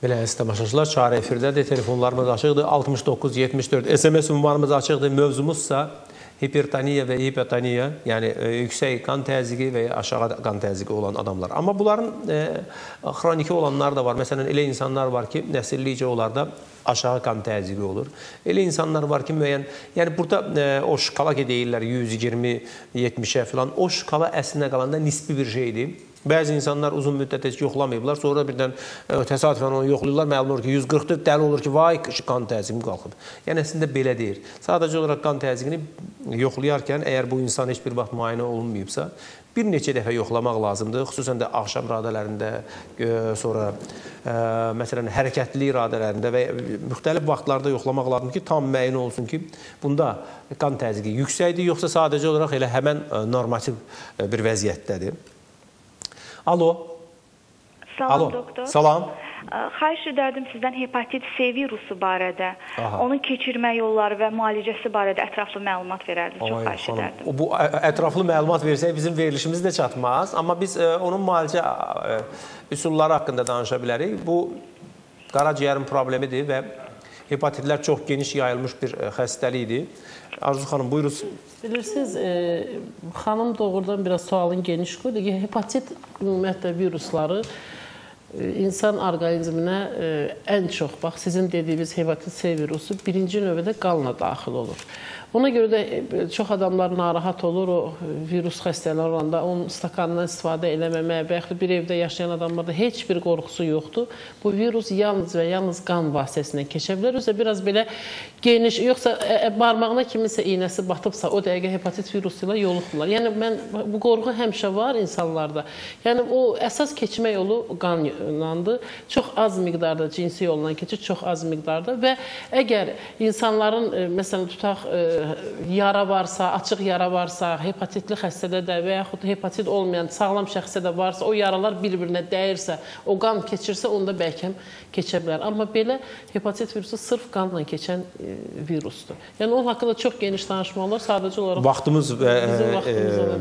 Belə, əziz tamaşaçılar, çağrı efirdədir, telefonlarımız açıqdır, 69 74 SMS ünvanımız açıqdır. Mövzumuzsa hipertoniya və hipotoniya, yəni yüksək qan təzyiqi və aşağı qan təzyiqi olan adamlar. Amma bunların xroniki olanlar da var. Məsələn, elə insanlar var ki, nəsillikcə onlarda aşağı qan təzyiqi olur. Elə insanlar var ki, müəyyən, yəni burada o şkala ki deyirlər 120-70-ə filan, o şkala əslində qalanda nisbi bir şeydir. Bəzi insanlar uzun müddət heç yoxlamayıblar, sonra birdən təsadüfən onu yoxlayırlar, məlum olur ki, 144 dəli olur ki, vay, qan təzyiqim qalxıb. Yəni, əslində belə deyir. Sadəcə olaraq qan təzyiqini yoxlayarkən, əgər bu insan heç bir vaxt müayinə olunmayıbsa, bir neçə dəfə yoxlamaq lazımdır. Xüsusən də axşam radələrində, sonra məsələn, hərəkətli radələrində və müxtəlif vaxtlarda yoxlamaq lazımdır ki, tam müəyyən olsun ki, bunda qan təzyiqi yüksəkdir, yoxsa sadəcə olaraq elə həmən normativ bir vəziyyətdədir. Alo. Salam, Alo. Doktor. Salam. Xahiş edərdim sizdən hepatit C virusu barədə, Aha. onun keçirmə yolları və müalicəsi barədə ətraflı məlumat verərdiniz. Çox xahiş edərdim. Bu ətraflı məlumat versək bizim verilişimiz də çatmaz, amma biz onun müalicə üsulları haqqında danışa bilərik. Bu qaraciyərin problemidir və hepatitlər çox geniş yayılmış bir xəstəlikdir. Arzu xanım, buyurun. Bilirsiniz, xanım doğrudan biraz sualın geniş qoydu ki, hepatit ümumiyyətlə virusları insan orqanizminə ən çox, bax sizin dediyiniz hepatit C virusu birinci növbədə qanla daxil olur. Ona görə də çox adamlar narahat olur o virus xəstələri olanda, onun stakanından istifadə eləməmək və yaxud bir evdə yaşayan adamlarda heç bir qorxusu yoxdur. Bu virus yalnız və yalnız qan vasitəsindən keçə bilər. Yoxsa biraz belə geniş, yoxsa barmağına kiminsə iynəsi batıbsa, o dəqiqə hepatit virusu ilə yoluxurlar. Yəni mən, bu qorxu həmişə var insanlarda. Yəni o əsas keçmə yolu qanlandır. Çox az miqdarda cinsi yolla keçir, çox az miqdarda və əgər insanların, məsələn, tutaq, yara varsa, açıq yara varsa, hepatitli xəstədə də və yaxud hepatit olmayan sağlam şəxsə də varsa, o yaralar bir-birinə dəyirsə, o qan keçirsə, onda bəlkə keçə bilər. Amma belə hepatit virusu sırf qanla keçən virusdur. Yəni, onun haqqında çox geniş danışmaq olar, sadəcə olaraq vaxtımız və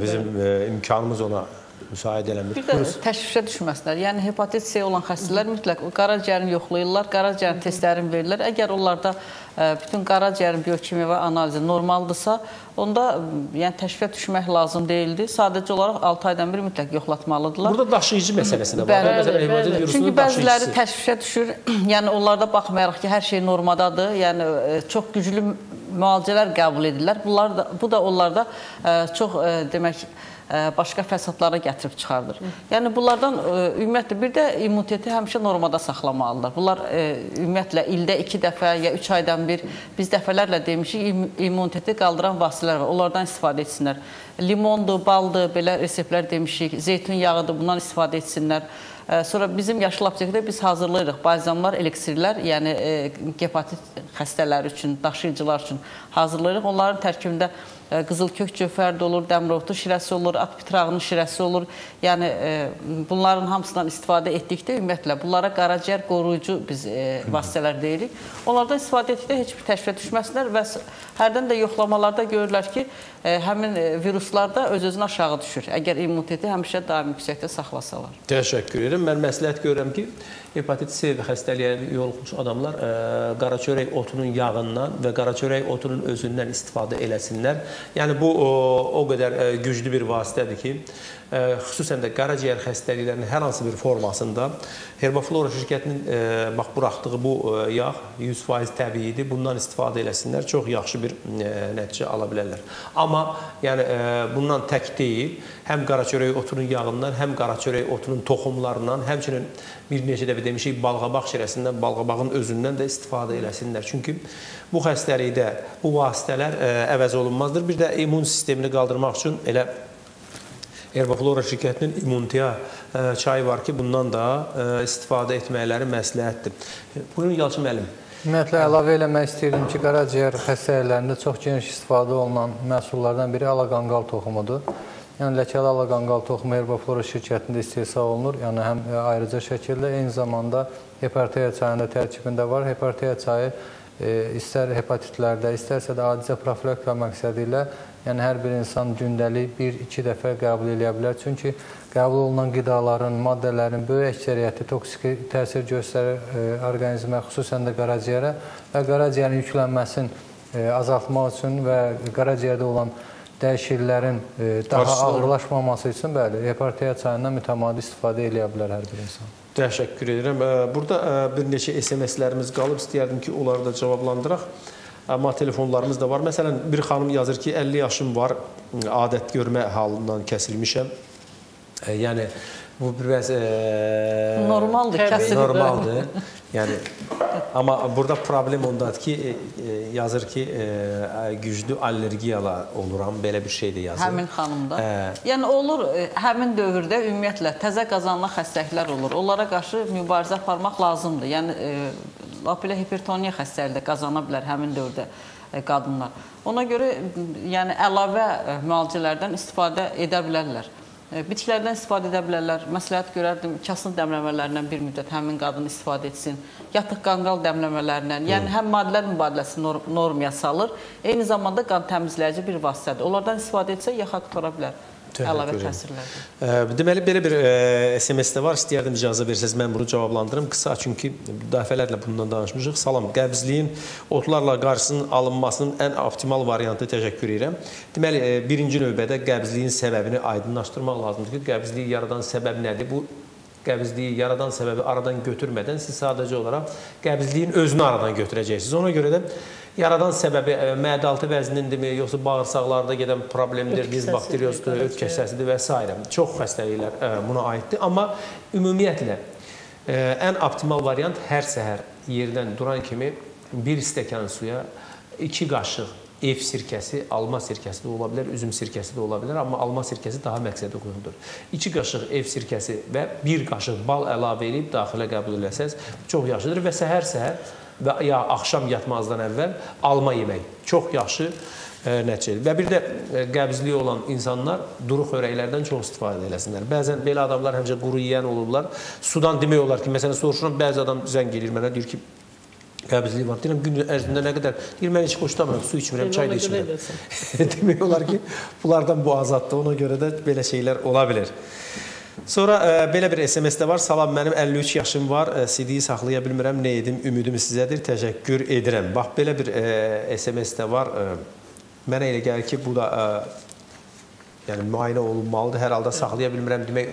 bizim imkanımız ona müsaid eləmir. Bir də təşvişə düşməsinlər. Yəni, hepatit C olan xəstələr mütləq qaraciyərini yoxlayırlar, qaraciyərin testlərini verirlər. Əgər onlarda bütün qaraciyərin biokimyəvi analizi normaldırsa, onda yəni, təşvişə düşmək lazım deyildi. Sadəcə olaraq 6 aydan bir mütləq yoxlatmalıdırlar. Burada daşıyıcı məsələsi də var. Bəli, bəli. Çünki bəziləri təşvişə düşür. Yəni, onlarda baxmayaraq ki, hər şey normadadır. Yəni, çox güclü müalicələr qəbul edirlər. Bu da onlarda çox, demək, başqa fəsadlara gətirib çıxardır. Yəni, bunlardan ümumiyyətlə, bir də immuniteti həmişə normada saxlamalıdır. Bunlar ümumiyyətlə ildə 2 dəfə ya 3 aydan bir biz dəfələrlə demişik, immuniteti qaldıran vasitələr var, onlardan istifadə etsinlər. Limondur, baldır, belə reseptlər demişik, zeytun yağıdır, bundan istifadə etsinlər. Sonra bizim Yaşıl Aptekdə biz hazırlayırıq balzamlar, eliksirlər, yəni hepatit xəstələri üçün, daşıyıcılar üçün hazırlayırıq. Onların tərkibində qızılkök cöfər də olur, dəmrotu şirəsi olur, at pitrağının şirəsi olur. Yəni bunların hamısından istifadə etdikdə ümumiyyətlə bunlara qaraciyər qoruyucu biz vasitələr deyirik. Onlardan istifadə etdikdə heç bir təşvişə düşməsinlər və hərdən də yoxlamalarda görürlər ki, həmin viruslar da öz-özünə aşağı düşür. Əgər immuniteti həmişə daim yüksəkdə saxlasalar. Təşəkkür edirəm. Mən məsləhət görürəm ki, hepatit C xəstəliyə yoluxmuş adamlar qaraçörək otunun yağından və qaraçörək otunun özündən istifadə eləsinlər. Yəni, bu o qədər güclü bir vasitədir ki, xüsusən də qaraciyər xəstəliklərinin hər hansı bir formasında Herbaflora şirkətinin bax, buraxdığı bu yağ 100% təbiidir. Bundan istifadə eləsinlər, çox yaxşı bir nəticə ala bilərlər. Amma yəni, bundan tək deyil, həm qaraçörək otunun yağından, həm qaraçörək otunun toxumlarından, həmçinin bir neçə dəfə demişik, balqabaq şirəsindən, balqabağın özündən də istifadə eləsinlər. Çünki bu xəstəlikdə bu vasitələr əvəz olunmazdır. Bir də immun sistemini qaldırmaq üçün elə Herbaflora şirkətinin immunitiya çayı var ki, bundan da istifadə etməkləri məsləhətdir. Buyurun, Yalçın müəllim. Ümumiyyətlə, əlavə eləmək istəyirdim ki, qaraciyər xəstəliklərində çox geniş istifadə olunan məhsullardan biri alaqanqal toxumudur. Yəni, ləkəli alaqanqal toxumu Herbaflora şirkətində istehsal olunur. Yəni, həm ayrıca şəkildə, eyni zamanda heparteya çayında tərkibində var. Heparteya çayı istər hepatitlərdə, istərsə də adicə profilaktika məqsədi ilə, yəni hər bir insan gündəlik 1-2 dəfə qəbul eləyə bilər. Çünki qəbul olunan qidaların, maddələrin böyük əksəriyyəti toksiki təsir göstərir orqanizmə, xüsusən də qaraciyərə və qaraciyərin yüklənməsini azaltmaq üçün və qaraciyərdə olan dəyişikliklərin daha ağırlaşmaması üçün, bəli, Heparteya çayından mütəmadi istifadə eləyə bilər hər bir insan. Təşəkkür edirəm. Burada bir neçə SMS-lərimiz qalıb, istəyərdim ki, onları da cavablandıraq. Amma telefonlarımız da var. Məsələn, bir xanım yazır ki, 50 yaşım var, adət görmə halından kəsilmişəm. Yəni, bu biraz... Normaldır, kəsilir. Normaldır. Yəni, amma burada problem ondadır ki, yazır ki, güclü allergiyalar oluram, belə bir şey də yazır. Həmin xanımda. Yəni, olur, həmin dövrdə ümumiyyətlə təzə qazanılan xəstəliklər olur. Onlara qarşı mübarizə aparmaq lazımdır. Yəni, lap elə hipertoniya xəstəliyi də qazana bilər həmin dövrdə qadınlar. Ona görə, yəni, əlavə müalicələrdən istifadə edə bilərlər. Bitkilərdən istifadə edə bilərlər. Məsləhət görərdim, kasın dəmləmələrindən bir müddət həmin qadın istifadə etsin. Yatıq qanqal dəmləmələrindən. Yəni, həm maddələr mübadiləsi normaya salır, eyni zamanda qan təmizləyici bir vasitədir. Onlardan istifadə etsə, yaxa qutara bilər. Əlavə təsirlərdir. Deməli, belə bir SMS də var. İstəyərdim icazə versəz, mən bunu cavablandırım. Qısa, çünki dəfələrlə bundan danışmışıq. Salam, qəbzliyin otlarla qarşısının alınmasının ən optimal variantı, təşəkkür edirəm. Deməli, birinci növbədə qəbzliyin səbəbini aydınlaşdırmaq lazımdır ki, qəbzliyi yaradan səbəb nədir? Bu, qəbzliyi yaradan səbəbi aradan götürmədən siz sadəcə olaraq qəbzliyin özünü aradan götürəcəksiniz. Ona görə də yaradan səbəbi mədə-altı vəzinindirmi, yoxsa bağırsaqlarda gedən problemdir, dizbakteriozdur, öd kəsəsidir və s. Çox xəstəliklər buna aiddir. Amma ümumiyyətlə, ən optimal variant hər səhər yerdən duran kimi bir stəkan suya 2 qaşıq ev sirkəsi, alma sirkəsi də ola bilər, üzüm sirkəsi də ola bilər, amma alma sirkəsi daha məqsədə uyğundur. 2 qaşıq ev sirkəsi və 1 qaşıq bal əlavə edib daxilə qəbul eləsəz çox yaxşıdır və səhər-səhər və ya axşam yatmazdan əvvəl alma yemək çox yaxşı nəticədir. Və bir də qəbzliyi olan insanlar duru xörəklərdən çox istifadə eləsinlər. Bəzən belə adamlar həmişə quru yeyən olurlar. Sudan demək olar ki, məsələn, soruşuram, bəzi adam zəng eləyir mənə, deyir ki, qəbzliyi var. Deyirəm, gün ərzində nə qədər? Deyir, mən heç xoşlamıram, su içmirəm, çay da içmirəm. Demək olar ki, bunlardan bu azaddır. Ona görə də belə şeylər ola bilər. Sonra belə bir SMS də var. Salam, mənim 53 yaşım var, CD-yi saxlaya bilmirəm, nə edim, ümidim sizədir, təşəkkür edirəm. Bax, belə bir SMS də var. Mənə elə gəlir ki, bu da yəni, müayinə olunmalıdır. Hər halda saxlaya bilmirəm demək.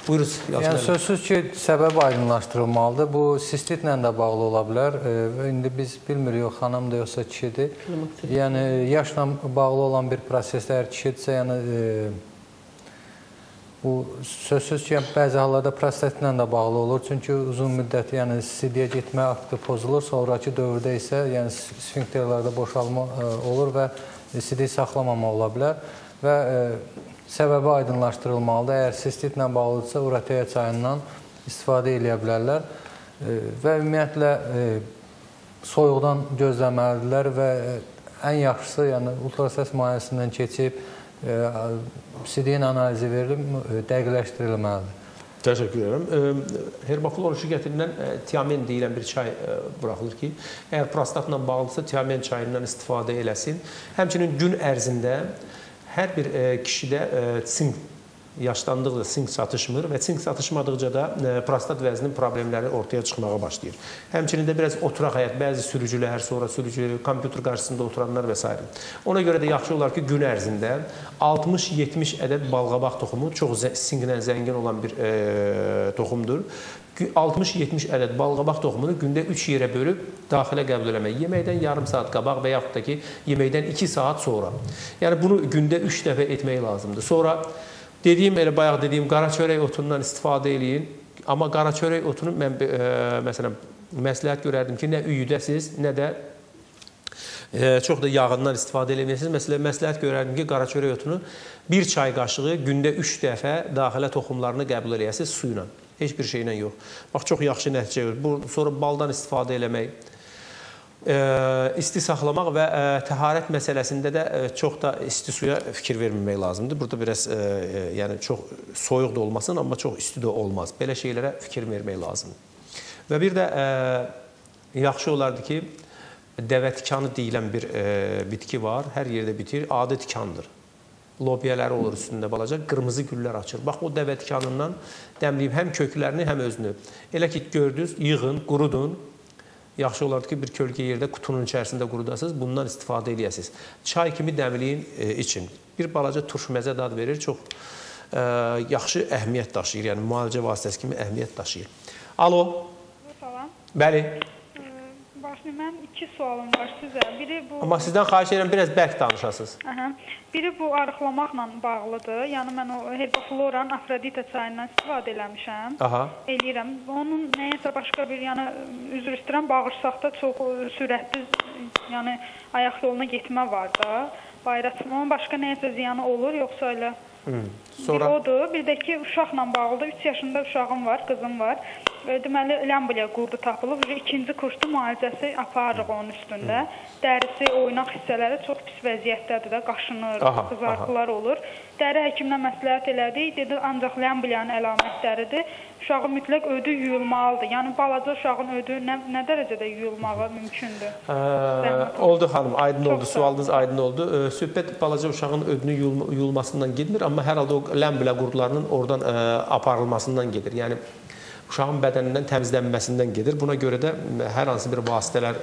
Buyurun. Yəni, sözsüz ki, səbəb aydınlaşdırılmalıdır. Bu, sistitlə də bağlı ola bilər. İndi biz bilmirik, xanım da yoxsa kişidir. Yəni, yaşla bağlı olan bir prosesdə əgər kişidirsə, yəni, bu, sözsüz ki, bəzi hallarda prostatlə də bağlı olur. Çünki uzun müddət, yəni, sidiyə getmə aktı pozulur. Sonraki dövrdə isə, yəni, sfinkterlərdə boşalma olur və sidiyi saxlamama ola bilər. Və səbəbi aydınlaşdırılmalıdır. Əgər sistitlə bağlıdırsa, urateya çayından istifadə eləyə bilərlər. Və ümumiyyətlə, soyuqdan gözləməlidirlər və ən yaxşısı, yəni, ultrasəs müayinəsindən keçib, sidiyin analizi verilib, dəqiqləşdirilməlidir. Təşəkkür edirəm. Herbaflora şirkətindən tiamin deyilən bir çay buraxılır ki, əgər prostatla bağlıdırsa, tiamin çayından istifadə eləsin. Həmçinin gün ərzində hər bir kişidə sink yaşlandıqca sink çatışmır və sink çatışmadıqca da prostat vəzinin problemləri ortaya çıxmağa başlayır. Həmçinin də biraz oturaq həyat, bəzi sürücülər, sonra sürücü, kompüter qarşısında oturanlar və s. Ona görə də yaxşı olar ki, gün ərzində 60-70 ədəd balqabaq toxumu, çox sinklə zəngin olan bir toxumdur. 60-70 ədəd balqabaq toxumunu gündə 3 yerə bölüb daxilə qəbul eləmək. Yeməkdən yarım saat qabaq və yaxud da ki, yeməkdən 2 saat sonra. Yəni, bunu gündə 3 dəfə etmək lazımdır. Sonra, dediyim, elə bayaq dediyim, qara çörək otundan istifadə eləyin. Amma qara çörək otunu mən, məsələn, məsləhət görərdim ki, nə üyüdəsiz, nə də çox da yağından istifadə eləməyəsiniz. Məsələn, məsləhət görərdim ki, qara çörək otunu 1 çay qaşığı gündə 3 dəfə daxilə toxumlarını qəbul eləyəsiniz suyla. Heç bir şeylə yox. Bax, çox yaxşı nəticə verir. Sonra baldan istifadə eləmək, isti saxlamaq və təharət məsələsində də çox da isti suya fikir verməmək lazımdır. Burada biraz, yəni, çox soyuq da olmasın, amma çox isti də olmaz. Belə şeylərə fikir vermək lazımdır. Və bir də yaxşı olardı ki, Dəvə tikanı deyilən bir bitki var. Hər yerdə bitir. Adi tikandır. Lobiyələri olur üstündə balaca, qırmızı güllər açır. Bax, o dəvə tikanından dəmləyib həm köklərini, həm özünü. Elə ki, gördünüz, yığın, qurudun. Yaxşı olardı ki, bir kölgə yerdə qutunun içərisində qurudasınız, bundan istifadə eləyəsiniz. Çay kimi dəmləyin, için. Bir balaca turş məzə dad verir, çox yaxşı əhəmiyyət daşıyır. Yəni, müalicə vasitəsi kimi əhəmiyyət daşıyır. Alo. Salam. Bəli. Başlayın, mənim iki sualım var sizə. Biri bu... Amma sizdən xahiş edirəm, biraz bərk danışasınız. Aha. Biri bu arıqlamaqla bağlıdır. Yəni, mən o Herbafloranın Afrodita çayından istifadə eləmişəm. Aha. Eləyirəm. Onun nəyəsə başqa bir, yəni, üzr istəyirəm, bağırsaqda çox sürətli, yəni, ayaq yoluna getmə var da. Bayıra çıxma. Onun başqa nəyəsə ziyanı olur, yoxsa elə... Sonra... Bir odur, bir də ki, uşaqla bağlıdır. 3 yaşında uşağım var, qızım var. Deməli, ləmbliya qurdu tapılıb. İkinci kursda müalicəsi aparırıq onun üstündə. Dərisi, oynaq hissələri çox pis vəziyyətdədir də, qaşınır, qızartılar olur. Dəri həkimlə məsləhət elədik, dedi, ancaq ləmbliyanın əlamətləridir. Uşağın mütləq ödü yuyulmalıdır. Yəni, balaca uşağın ödü nə dərəcədə yuyulmağı mümkündür? Oldu xanım, aydın oldu, sualınız aydın oldu. Söhbət balaca uşağın ödünü yuyulmasından getmir, amma hər halda o ləmbliya qurdlarının oradan aparılmasından gedir. Yəni, uşağın bədənindən təmizlənməsindən gedir. Buna görə də hər hansı bir vasitələr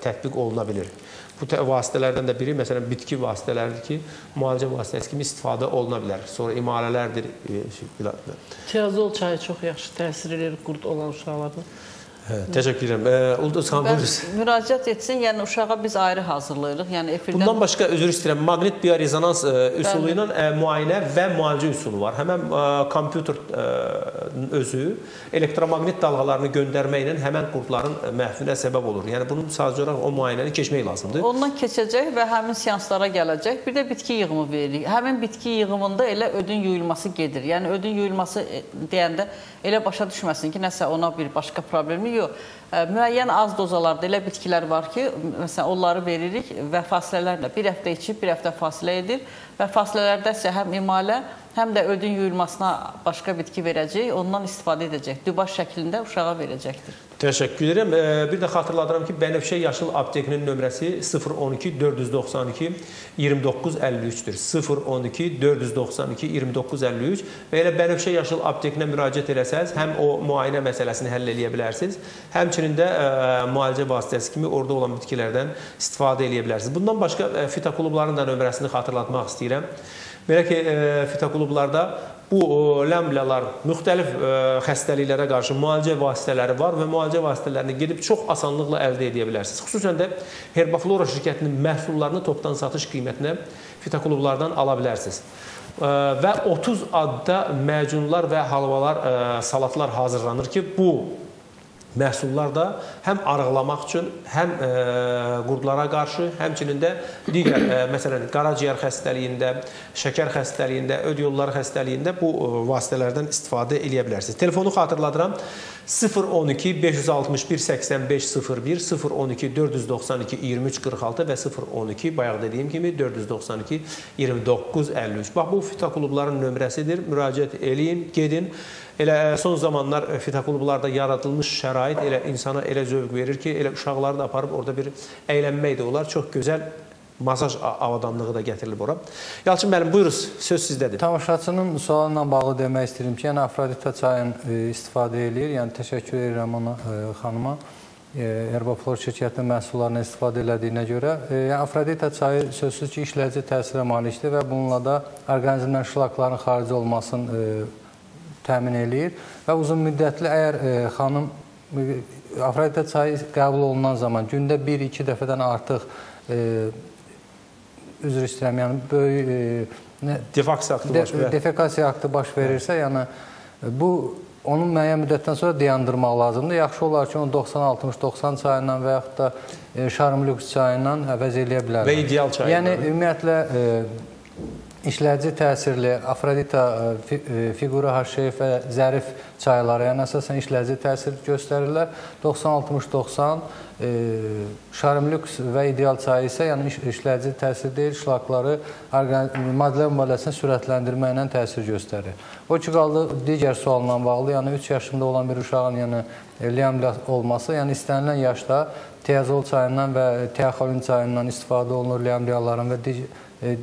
tətbiq oluna bilir. Bu vasitələrdən də biri, məsələn, bitki vasitələridir ki, müalicə vasitəsi kimi istifadə oluna bilər. Sonra imalələrdir. Tiazol çayı çox yaxşı təsir edir qurd olan uşaqlarda. Təşəkkür edirəm. Ulduz xanım, buyurunuz. Müraciət etsin, yəni uşağa biz ayrı hazırlayırıq. Yəni efirdən... Bundan başqa, üzr istəyirəm, maqnit biorezonans üsulu ilə müayinə və müalicə üsulu var. Həmən kompüter özü elektromaqnit dalğalarını göndərməklə həmən qurdların məhvinə səbəb olur. Yəni bunun sadəcə olaraq o müayinəni keçmək lazımdır. Ondan keçəcək və həmin seanslara gələcək. Bir də bitki yığımı veririk. Həmin bitki yığımında elə ödün yuyulması gedir. Yəni ödün yuyulması deyəndə elə başa düşməsin ki, nəsə ona bir başqa problemi yox. Müəyyən az dozalarda elə bitkilər var ki, məsələn, onları veririk və fasilələrlə bir həftə içib, bir həftə fasilə edir və fasilələrdə isə həm imalə, həm də ödün yuyulmasına başqa bitki verəcək, ondan istifadə edəcək. Dübaş şəklində uşağa verəcəkdir. Təşəkkür edirəm. Bir də xatırladıram ki, Bənövşə Yaşıl Aptekinin nömrəsi 012 492 29 53-dür. 012 492 29 53 və elə Bənövşə Yaşıl Aptekinə müraciət eləsəniz, həm o müayinə məsələsini həll eləyə bilərsiniz, həmçinin də müalicə vasitəsi kimi orada olan bitkilərdən istifadə eləyə bilərsiniz. Bundan başqa fitoklubların da nömrəsini xatırlatmaq istəyirəm. Belə ki, fitoklublarda bu ləmblyalar müxtəlif xəstəliklərə qarşı müalicə vasitələri var və müalicə vasitələrini gedib çox asanlıqla əldə edə bilərsiniz. Xüsusən də Herbaflora şirkətinin məhsullarını topdan satış qiymətinə fitoklublardan ala bilərsiniz. Və 30 adda məcunlar və halvalar, salatlar hazırlanır ki, bu məhsullar da həm arıqlamaq üçün, həm qurdlara qarşı, həmçinin də digər, məsələn, qaraciyər xəstəliyində, şəkər xəstəliyində, öd yolları xəstəliyində bu vasitələrdən istifadə eləyə bilərsiniz. Telefonu xatırladıram: 012 561 85 01, 012 492 23 46 və 012, bayaq dediyim kimi, 492 29 53. Bax, bu fitoklubların nömrəsidir. Müraciət eləyin, gedin. Elə son zamanlar fitoklublarda yaradılmış şərait elə insana elə zövq verir ki, elə uşaqları da aparıb orada bir əylənmək də olar. Çox gözəl masaj avadanlığı da gətirilib ora. Yalçın müəllim, buyurunuz, söz sizdədir. Tamaşaçının sualına bağlı demək istəyirəm ki, yəni Afrodita çayını istifadə eləyir. Yəni təşəkkür edirəm ona, xanıma. Herbaflor şirkətinin məhsullarını istifadə elədiyinə görə. Yəni Afrodita çayı sözsüz ki, işləyici təsirə malikdir və bununla da orqanizmdən şlakların xarici olmasını təmin eləyir və uzun müddətli əgər xanım Afrodita çayı qəbul olunan zaman gündə 1-2 dəfədən artıq üzr istəyirəm, yəni böyük defekasiya aktı baş verirsə, yəni bu onun müəyyən müddətdən sonra dayandırmaq lazımdır. Yaxşı olar ki, onu 90-60-90 çayından və yaxud da Şarm Lüks çayından əvəz eləyə bilərlər. Və ideal çayından. Yəni ümumiyyətlə İşləyici təsirli Afrodita, Figura H və Zərif çayları, yəni əsasən işləyici təsir göstərirlər. 90-60-90 Şarmlüks və İdeal çayı isə yəni işləyici təsir deyil, şlakları maddələr mübadiləsini sürətləndirməklə təsir göstərir. O ki qaldı digər sualla bağlı, yəni 3 yaşında olan bir uşağın yəni lyamla olması, yəni istənilən yaşda tiazol çayından və tiaxolin çayından istifadə olunur lyamliyaların və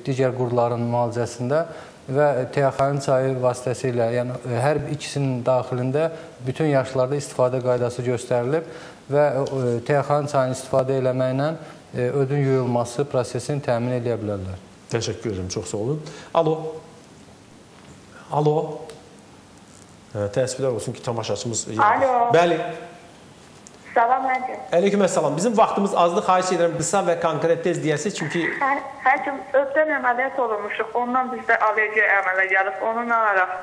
digər qurdların müalicəsində və tiaxolin çayı vasitəsilə, yəni hər ikisinin daxilində bütün yaşlarda istifadə qaydası göstərilib və tiaxolin çayını istifadə eləməklə ödün yuyulması prosesini təmin edə bilərlər. Təşəkkür edirəm, çox sağ olun. Alo. Alo. Təəssüflər olsun ki, tamaşaçımız... Alo. Bəli. Salam, həkim. Aleyküm əssalam. Bizim vaxtımız azdır. Xahiş edirəm, qısa və konkret tez deyəsiniz, çünki... Həkim, öddən əməliyyat olunmuşuq. Ondan bizdə allergiya əmələ gəlib. Onu nə araq?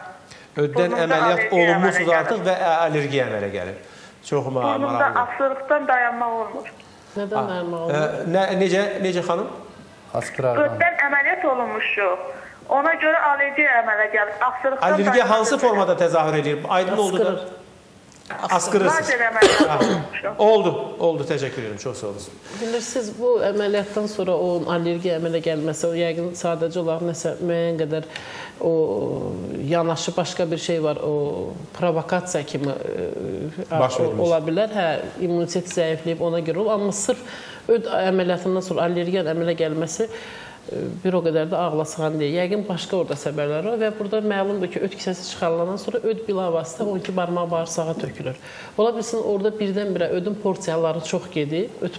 Öddən əməliyyat olunmuşsunuz artıq və allergiya əmələ gəlir. Çox maraqlıdır. Burnumda asırıqdan dayanmaq olmur. Nədən dayanmaq olmur? Necə xanım? Asqıraqdan. Öddən əməliyyat olunmuşuq. Ona görə allergiya əmələ gəlib. Asırıqdan. Allergiya hansı formada təzahür edir? Aydın oldu da. Asqırırsınız. Oldu, oldu. Təşəkkür edirəm. Çox sağ olun. Bilirsiniz, bu əməliyyatdan sonra o allergiya əmələ gəlməsi, o yəqin sadəcə olaraq nəsə müəyyən qədər o yanaşı başqa bir şey var, o provokasiya kimi ola bilər. Hə, immunitet zəifləyib ona görə olur. Amma sırf öd əməliyyatından sonra allergiyanın əmələ gəlməsi bir o qədər də ağla sığan deyil. Yəqin başqa orada səbəblər var və burada məlumdur ki, öd kisəsi çıxarılandan sonra öd bilavasitə 12 barmaq bağırsağa tökülür. Ola bilsin, orada birdən-birə ödün porsiyaları çox gedib, öd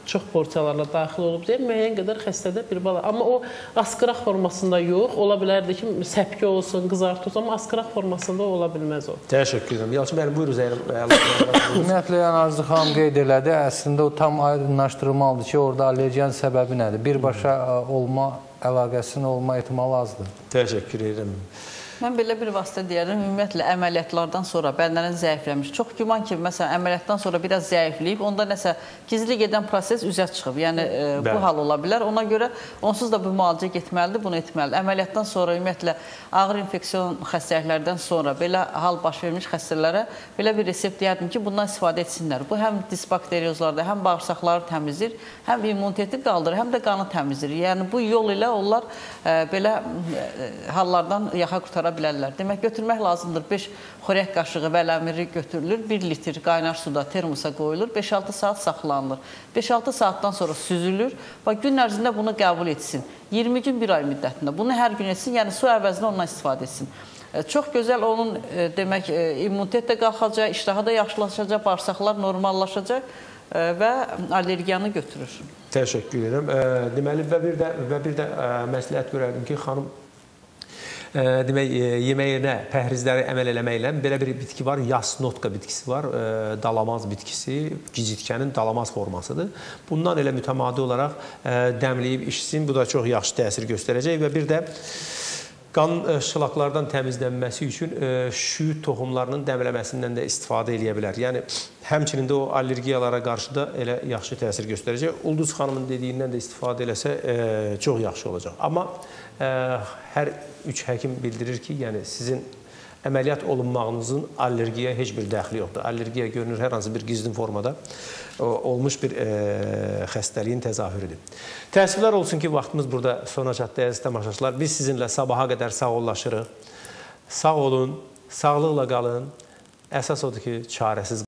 çox porsiyalarla daxil olub deyə müəyyən qədər xəstədə bir bala. Amma o asqıraq formasında yox, ola bilərdi ki, səpki olsun, qızartı olsun, amma asqıraq formasında ola bilməz o. Təşəkkür edirəm. Yalçın müəllim, buyurun Zəynəb. Ümumiyyətlə, yəni Arzu xanım qeyd elədi, əslində o tam aydınlaşdırılmalıdır ki, orada allergiyanın səbəbi nədir? Birbaşa olma əlaqəsinin olma ehtimalı azdır. Təşəkkür edirəm. Mən belə bir vasitə deyərəm, ümumiyyətlə əməliyyatlardan sonra bədənlərin zəifləmiş. Çox güman ki, məsələn, əməliyyatdan sonra biraz zəifləyib, onda nəsə gizli gedən proses üzə çıxıb. Yəni, bu hal ola bilər. Ona görə onsuz da bu müalicə getməlidir, bunu etməlidir. Əməliyyatdan sonra, ümumiyyətlə, ağır infeksiyon xəstəliklərdən sonra belə hal baş vermiş xəstələrə belə bir resept deyərdim ki, bundan istifadə etsinlər. Bu, həm disbakteriozlarda, həm bağırsaqları təmizləyir, həm immuniteti qaldırır, həm də qanı təmizləyir. Yəni, bu yol ilə onlar belə hallardan yaxa qurtara bilərlər. Demək, götürmək lazımdır. 5 xörək qaşığı vələmiri götürülür, 1 litr qaynar suda termosa qoyulur, 5-6 saat saxlanılır. 5-6 saatdan sonra süzülür və gün ərzində bunu qəbul etsin. 20 gün, 1 ay müddətində. Bunu hər gün etsin, yəni su əvəzinə ondan istifadə etsin. Çox gözəl onun, demək, immunitet də qalxacaq, iştahı da yaxşılaşacaq, bağırsaqlar normallaşacaq və allergiyanı götürür. Təşəkkür edirəm. Deməli, və bir də məsləhət görərdim ki, xanım demək, yeməyinə pəhrizləri əməl eləməklə belə bir bitki var, yasnotka bitkisi var, dalamaz bitkisi, gicitkənin dalamaz formasıdır. Bundan elə mütəmadi olaraq dəmləyib içsin, bu da çox yaxşı təsir göstərəcək və bir də qan şılaqlardan təmizlənməsi üçün şüyüd toxumlarının dəmləməsindən də istifadə eləyə bilər. Yəni, həmçinin də o allergiyalara qarşı da elə yaxşı təsir göstərəcək. Ulduz xanımın dediyindən də istifadə eləsə çox yaxşı olacaq. Amma hər üç həkim bildirir ki, yəni sizin əməliyyat olunmağınızın allergiyaya heç bir dəxli yoxdur. Allergiya görünür hər hansı bir gizlin formada olmuş bir xəstəliyin təzahürüdür. Təəssüflər olsun ki, vaxtımız burada sona çatdı, əziz tamaşaçılar. Biz sizinlə sabaha qədər sağollaşırıq. Sağ olun, sağlıqla qalın. Əsas odur ki, çarəsiz